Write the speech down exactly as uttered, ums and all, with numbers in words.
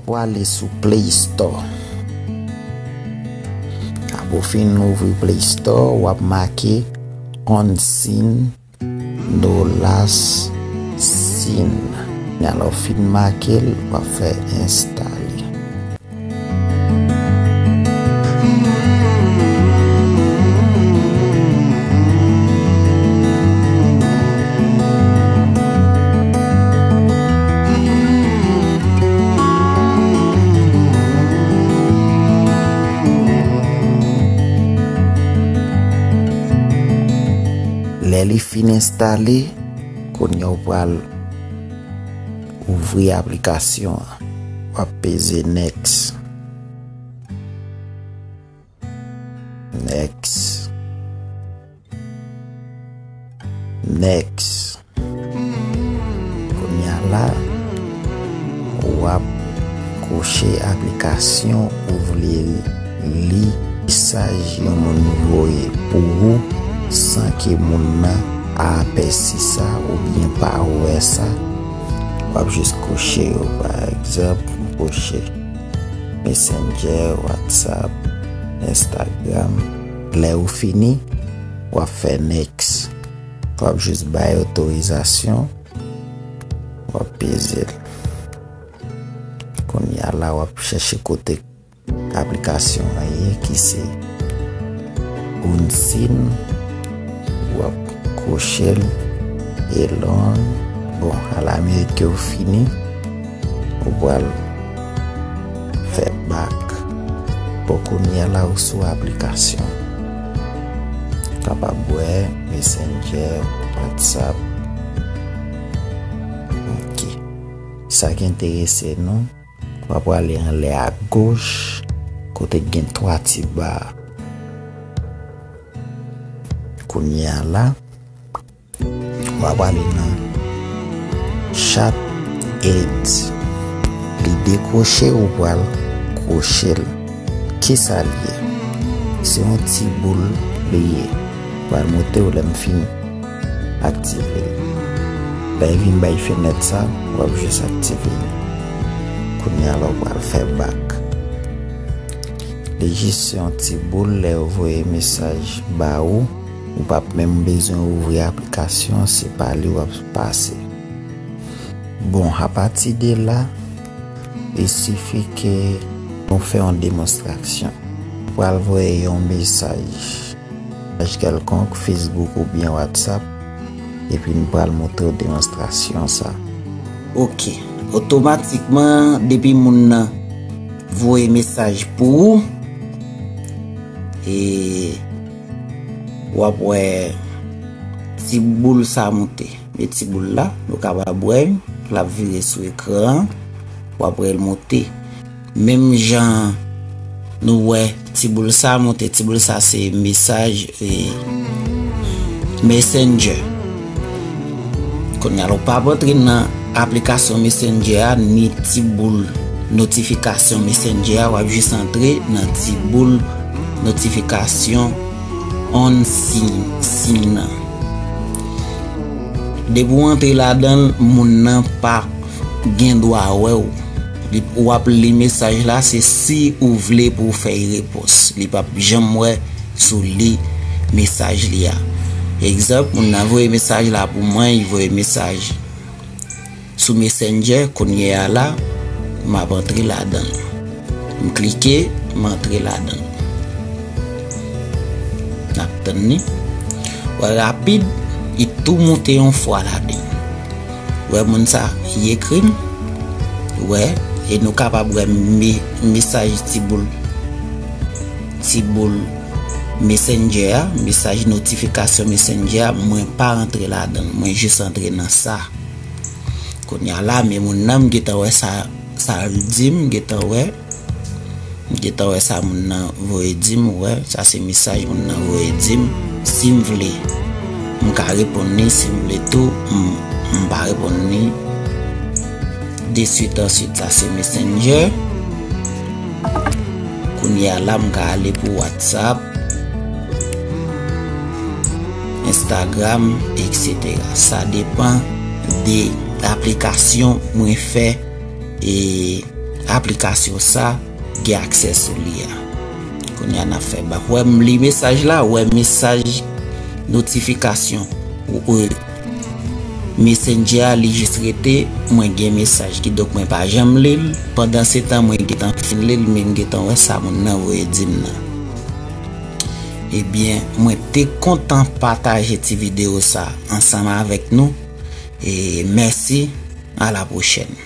Prale sou Play Store. Apre w fin ouvri Play Store, w ap make Unseen Dollars Sign. Lè w fin make l, w ap fè enstale. Lè li fin enstale, kounye a w pral ouvri aplikasyon an. W ap peze next. Next. Next. Kounye a la, w ap kwoche aplikasyon ou vle li mesaj yon moun voye pou ou san ke moun nan apèsi sa oubyen pa wè sa. W ap jis kwoche yo, pa egzanp, m kwoche Messenger, WhatsApp, Instagram. Lè ou fini, w ap fè next. W ap jis bay otorizasyon. W ap peze l. Kounye a la, w ap chèche kote aplikasyon an ye, ki se Unseen. W ap kwoche l. Elon. Bon, alameri ke w fini, ou pral fè back. Bon, kounye a la, ou sou aplikasyon. Kapab wè Messenger, WhatsApp. Ok. Sa ki enterese nou, w ap prale anlè agoch, kote k gen twa ti ba. Kounye a la, w ap prale nan Chat Ads. Li dekwoche, ou pral kwoche l. Kisa l ye? Se yon ti boul li ye. Pral montre w lè m fin aktive l. Lè l vin bay fenèt sa, w ap jis aktive l. Kounye a la, w pral fè back. Li jis se yon ti boul, lè yo voye mesaj ba ou, ou p ap menm bezwen ouvri aplikasyon, se pa li w ap pase. Bon, apati de la, il sifi ke nou fè yon demonstrasyon. Ou pral voye yon mesaj, mesaj kèlkonk, Facebook oubyen WhatsApp, epi n pral montre w demonstrasyon sa. Ok. Otomatikman, depi moun nan voye mesaj pou ou, e w ap wè ti boul sa monte. E ti boul la, nou kapab wè l, l ap vire sou ekran an, w ap wè l monte. Menm jan nou wè ti boul sa monte, ti boul sa se mesaj, e, Messenger. Kounye a la, w p ap antre nan aplikasyon Messenger a, ni ti boul notifikasyon Messenger a, w ap jis antre nan ti boul notifikasyon Unseen, Sign nan. Depi w antre ladan l, moun nan pa gen dwa wè w. Li, w ap li mesaj la, se si ou vle pou w fè y repons. Li p ap janm wè si w li mesaj li a. Egzanp, moun nan voye mesaj la pou mwen, li voye mesaj sou Messenger, kounye a la, m ap antre ladan l. M klike, m antre ladan l. N ap tann li. Wè rapid, li tou moute yon fwa ladan l. Wè moun sa, li ekri m. Wè, e nou kapab wè me-, mesaj ti boul, ti boul Messenger a, mesaj notifikasyon Messenger a, mwen pa rantre ladan l. Mwen jis antre nan sa. Kounye a la, men moun nan, m gentan wè sa, sa l di m, m gentan wè. M gentan wè sa moun nan voye di m, ou wè, sa se mesaj moun nan voye di m. Si m vle, m ka reponn li, si m vle tou, m, m pa reponn li. Deswit answit, sa se Messenger. Kounye a la, m ka ale pou WhatsApp, Instagram, etsetera. Sa depann de aplikasyon mwen fè e aplikasyon sa gen aksè sou li a. Kounye a n ap fè bak. Wè m li mesaj la, wè mesaj notifikasyon. Ou, ou, Messenger a li jis rete, mwen gen mesaj, kidonk mwen pa janm li l. Pandan se tan mwen gentan fin li l, men m gentan wè sa moun nan voye di m nan. Ebyen, mwen te kontan pataje ti videyo sa ansanm avèk nou. E mèsi, a la pwochèn.